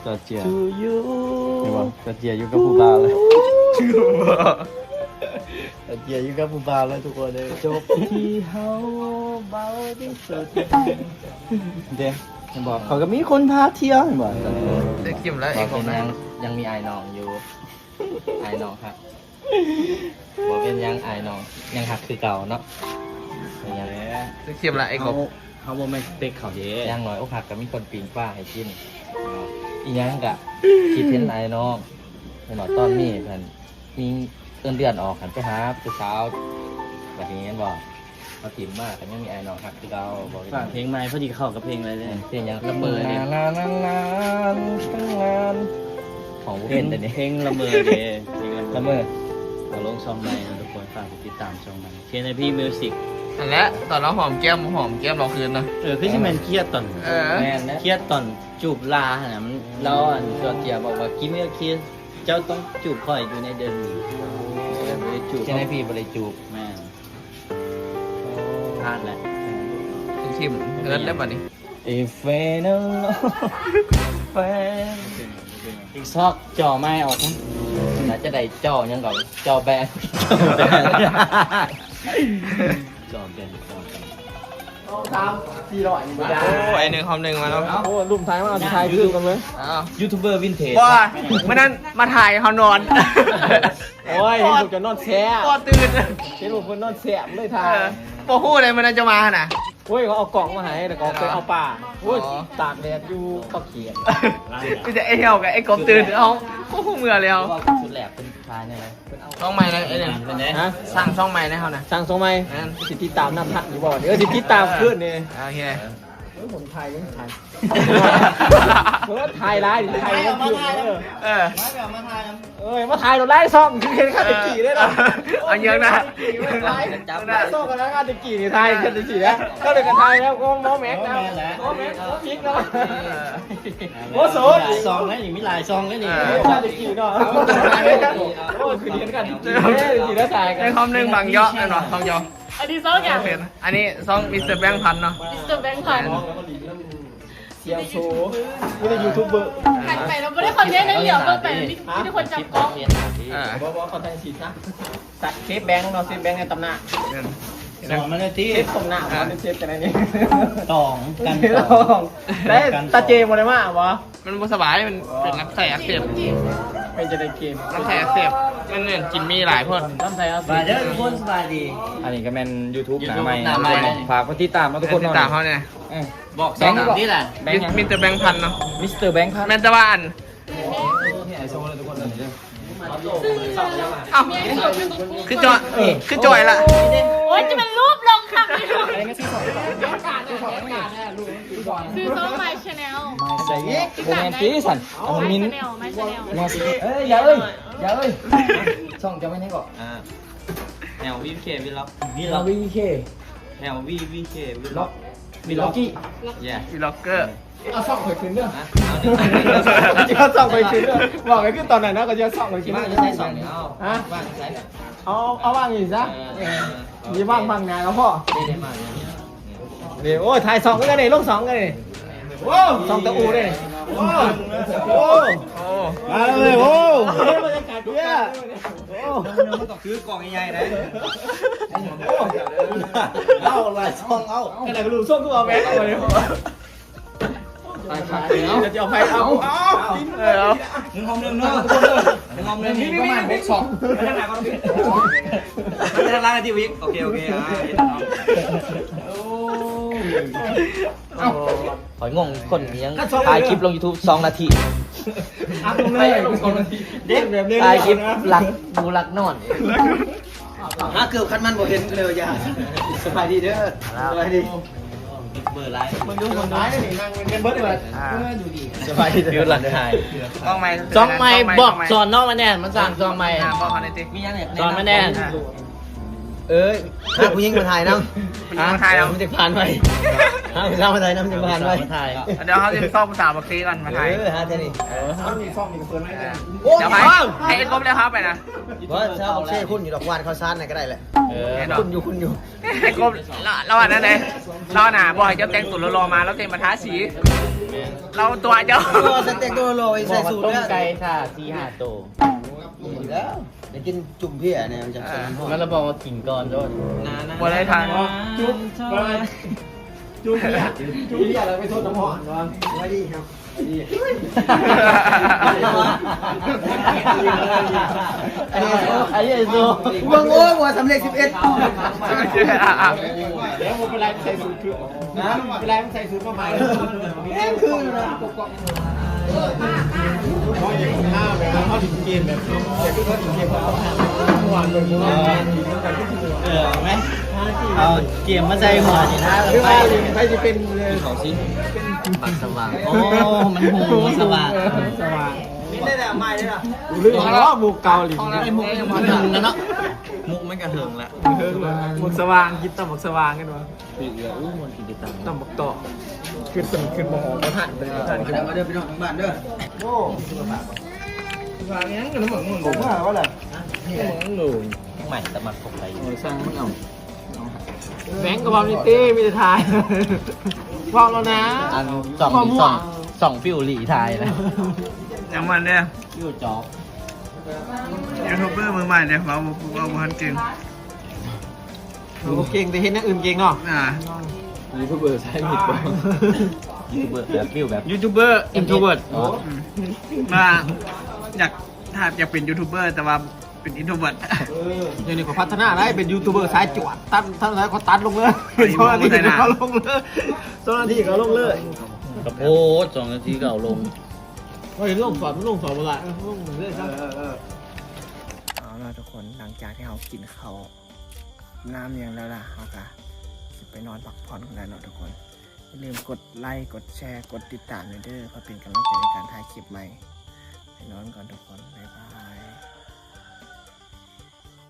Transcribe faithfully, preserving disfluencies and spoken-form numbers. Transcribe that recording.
จอร์เจีย To you เห็นบ่ จอร์เจียอยู่กับผู้บ่าวเลย จอร์เจียอยู่กับผู้บ่าวเลยทุกคนเลย จบที่เฮาเบาที่สุด เด้ เห็นบ่ เขาก็มีคนพาเที่ยว เห็นบ่ เด็กคิมแล้ว บ่เป็นหยัง ยังมีอ้ายน้องอยู่ อ้ายน้องฮัก บ่เป็นหยัง อ้ายน้องยังฮักคือเก่าเนาะ เป็นหยัง เด็กคิมแล้วไอ้กบ เฮา เฮาบ่แม่นสเปคเขาเด้ อย่างน้อยอกหักก็มีคนปิ้งปลาให้กิน อีหยังก็คิดเห็นอ้ายน้อง แม่นบ่ ตอนนี้เพิ่นมีเงินเดือนออก หันไปหาผู้สาว บัดนี้แม่นบ่ เขาถิ่มมาก็ยังมีอ้ายน้องฮักคือเก่า บ่เป็นหยัง ฝากเพลงใหม่ พอดีเข้ากับเพลงอะไรเนี่ย เพลงหยัง ละเมอเด้ นานๆๆๆ ของบ่เป็นเด้อนี่ เพลงละเมอเด้ เพลงละเมอ ละเมอ เอาลงช่องใหม่นะทุกคน ฝากไปติดตามช่องใหม่ เค เอ็น ไอ พี Music อันแหละ ตอนเราหอมแก้ม หอมแก้มเราคืนเนาะ เออ คือสิแม่นเครียดตอน เออ แม่นนะ เครียดตอนจูบลาหั่นน่ะ มัน เราอันจอร์เจียบอกว่า Give me a kiss เจ้าต้องจูบข้อยอยู่ในเดือนนี้ เออ บ่ได้จูบ เค เอ็น ไอ พี บ่ได้จูบ แม่น พลาดแหละ ถึงทีมเอิร์ธได้ป่ะนี่ If I know แฟน อีกซอกจ่อไม้ออกนะ น่าจะได้จ่อหยังก่อน จ่อแบน จ่อแบน จ่อแบน สอง สาม สี่ร้อย โอ้ ไอ้หนึ่งคอมหนึ่งมาแล้ว โอ้ ลุ่มท้ายมา เอาท้ายคือกันเลย อ้าว ยูทูบเบอร์วินเทจ ว่าเมื่อนั้นมาถ่ายเขานอน โอ้ย เห็นผมจะนอนแซ่บ ก็ตื่น เห็นผมคนนอนแซ่บเลยถ่าย เออ บ่ฮู้เลยมันจะมาขนาด โอ้ย เขาเอากล่องมาให้ แล้วก็ไปเอาปลา โอ้ย อ๋อ ตากแดดอยู่ปากเกร็ด มีแต่ไอ้เหี่ยวกับไอ้กบตื่น เอา โอ้โห เมื่อแล้ว ว่าสุดแหลกเป็นท้ายเนี่ยนะ ช่องใหม่นะไอ้เนี่ย ฮะ สร้างช่องใหม่นะเขานะ สร้างช่องใหม่ นั่น สิติดตามนำทันอยู่บ่ เดี๋ยวสิติดตามขึ้นนี่ โอเค เฮ้ย ผมถ่ายยังถ่าย เออ ถ่ายไลฟ์ ถ่ายยังอยู่ เออ เออ เอ้ย มาถ่ายเราไล่ซ่อง คือเห็นข้าตะกี้ได้หรอ เอาเยอะนะ ไล่ซ่องกันแล้วข้าตะกี้นี่ถ่ายข้าตะกี้นะ ก็เลยกันถ่ายแล้วก็มอแม็กนะ มอแม็ก มอพิกนะ โอ้โห หลายซองนะนี่ มีหลายซองนะนี่ เออ ข้าตะกี้เนาะ โอ้ย คือเห็นกันตะกี้ เออ ตะกี้แล้วถ่ายกัน ในคอมหนึ่งบางเยาะเนาะ บางเยาะ อันนี้ซ่องอย่าง อันนี้ซ่องมิสเตอร์แบงค์พันเนาะ มิสเตอร์แบงค์พัน เสี่ยวโซ มีแต่ยูทูบเบอร์ หันไปเราไม่ได้คอนเทนต์เลย เหลียวเบิ่งไปมีมีแต่คนจับกล้อง เออ บอกว่าเขาแต่งสีซะ แต่เซฟแบงค์เนาะ เซฟแบงค์ในตำนาน สอนมาเลยที่ เซฟตำนาน อ่ะ มันเซฟกันไงนี่ ตองกัน เซฟตอง ได้ตาเจมาเลยมาบ่ มันบ่สบาย มันเป็นลำไส้อักเสบ เป็นจะได้เกม ลำไส้อักเสบ มันเนี่ยกินมีหลายพวก ลำไส้อักเส มา บ เด้อทุกคน สบายดี อันนี้ก็แม่นยูทูบ YouTube หน้าใหม่ หน้าใหม่ ฝากกดติดตามเนาะทุกคน ติดตามเขาเนี่ย เออ บอก แบงค์ สอง นี่แหละ แบงค์หยัง มิสเตอร์แบงค์พันเนาะ มิสเตอร์แบงค์พัน แม่นแต่ว่าอัน เอ้า คือจอย คือจอยละ โอ้ย จะเป็นรูปลงค่ะ ซื้อช่อง My Channel ใส่อีก โมเมนต์ที่สัน เอามิน My Channel My Channel มาสิ เอ้ย อย่าเอ้ย อย่าเอ้ย ช่องจะไม่นี่ก่อน อ่า แอล วี เค วี ล็อก วี ล็อก วี เค แอล วี วี เค วี ล็อก วี ล็อกกี้ yeah วี ล็อกเกอร์ เอาช่องข่อยคืนเด้อ นะ เอาหนึ่ง เอาช่องข่อยคืนเด้อ บอกไงคือตอนนั้นนะ ก็จะเอาช่องข่อยคืน ว่าจะใช้สองเนี่ย เอา ฮะ ว่าจะใช้ เอา เอาว่างอีกซะ เออ เออ มีว่างบางงานแล้วพ่อ ได้ได้มาเนี่ย นี่ โอ้ย ถ่ายสองกันเลย ลงสองกันเลย โอ้ สองตะอูเลย โอ้ โอ้ โอ้ มาเลย โอ้ เฮ้ย บรรยากาศเนี่ย โอ้ มันต้องถือกล่องใหญ่ๆนะ โอ้ เอาหลายซอง เอา ขนาดกระดูกส้มก็เอาแบงค์เอาเลย ตายขาดแล้ว จะเอาไปเอา เอา เออ เอา หนึ่งหอมหนึ่งเนาะ หนึ่งหอมหนึ่งนี่ประมาณหกสอง ขนาดก็ต้อง มันจะล้างที่วิก โอเค โอเค อ่า เห็นแล้วเนาะ โอ้ เอา ข่อยงงคนยัง ถ่ายคลิปลง YouTube สองนาที อัพลงเลย ลงสองนาที เด็กแบบนี้ ถ่ายคลิปหลักหมูหลักนอน หาเกือบคันมันบ่เห็นเลย อย่า สบายดีเด้อ ครับ สบายดี เบอร์ไลน์ มึงดูคนร้ายนี่นั่งเป็นเบิร์ดเลย อ่า เออ ดูดี สบายดีเด้อ หลักถ่าย ช่องใหม่ ช่องใหม่ ช่องใหม่ บอก ช่องใหม่ สอนน้องมาแน่ มันสั่งช่องใหม่ อ่า บอกเขาหน่อยสิ มียังเนี่ย สอนมาแน่ อ่า เอ้ย หาผู้หญิงมาถ่ายนำ มาถ่ายเอา น้ำจะผ่านไปน้ำจะผ่านไป ถ่าย เดี๋ยวเขาจะซ่อมสามบักซีก่อนมาถ่าย เออฮะเจนี่ เออ เขามีซ่อมมีเปิดไหม เดี๋ยวให้ให้เอ็ดกบเลยครับไปนะ ว่าถ้าโอเคคุณอยู่ดอกวานข้าวสารไหนก็ได้แหละ เออ คุณอยู่คุณอยู่ ไอ้กบเราเราอันนั้นเลยเราหนาบ่อยเจ้าแต่งตัวรอๆมาแล้วเต็มมาทาสี เราตัวเจ้า ตัวสเต็กตัวโลใส่สูตร ต้ม เนี่ย ไก่ค่ะสี่ห้าโต นี่แล้วเดี๋ยวกินจุ่มเพี้ยเนี่ยมันจะเป็นห้อง มันระบอกว่ากินก่อนด้วย บ่ได้ทาน จุ่มจุ่มเพี้ยจุ่มเพี้ยอะไรไปโทษน้ำหอมวะไม่ดีครับ อันนี้ไอ้โซ่ เมืองโอ้ยหัวสำเร็จสิบเอ็ด เชื่อ แล้วเวลาใส่สูตรคือนะเวลาใส่สูตรมาใหม่แม่งคือนะ เออไหมเอาเกมมาใส่หัวนี่นะ หรือว่าใครจะเป็น เขาสิบักสว่างโอ้มันหูสว่าง สว่างนี่ได้แต่ใหม่เลยล่ะลืมว่าหมูเกาหลี ไอ้มุกมันถึงแล้วเนาะมุกมันกระเถิงแล้ว หมูสว่างกินตำหมูสว่างกันวะ ปีกเหลืออู้มันกินติดตัง ตำบักต่อขึ้นสนิทขึ้นมอหอมกระทันเลย มาเด้อพี่น้องทางบ้านเด้อ โอ้ วางยังกันหมด ผมว่าว่าอะไร ใหม่สมัครผมไป เออช่างมันเอา แบงก์กับพอมนิตี้มีแต่ถ่ายพร้อมแล้วนะ อันสองสองสองฟิวหลีไทยนะ ยังมันเนี่ย ฟิวจอบ ยูทูบเบอร์มือใหม่เนี่ยเราเราพันเก่ง โอ้เก่งแต่เห็นอย่างอื่นเก่งเนาะ อ่า ยูทูบเบอร์ใช้ผิดปะยูทูบเบอร์แบบฟิวแบบ ยูทูบเบอร์ introvert อ๋อ มาอยากถ้าอยากเป็นยูทูบเบอร์แต่ว่าเป็นอินโทรเวิร์ต เดี๋ยวนี้ก็พัฒนาได้เป็นยูทูบเบอร์สายจวดตัดทั้งหลายก็ตัดลงเลยเจ้าหน้าที่ก็ลงเลยเจ้าหน้าที่ก็ลงเลย กระโพดสองนาทีก็เอาลง พอเห็นลงสอนมันลงสอนเวลาลงเลยครับ เอาล่ะทุกคนหลังจากที่เรากินข้าวน้ำอย่างแล้วล่ะเราก็สิไปนอนพักผ่อนกันแล้วเนาะทุกคนอย่าลืมกดไลค์กดแชร์กดติดตามเด้อเพื่อเป็นกำลังใจในการถ่ายคลิปใหม่ไปนอนก่อนทุกคนบ๊ายบาย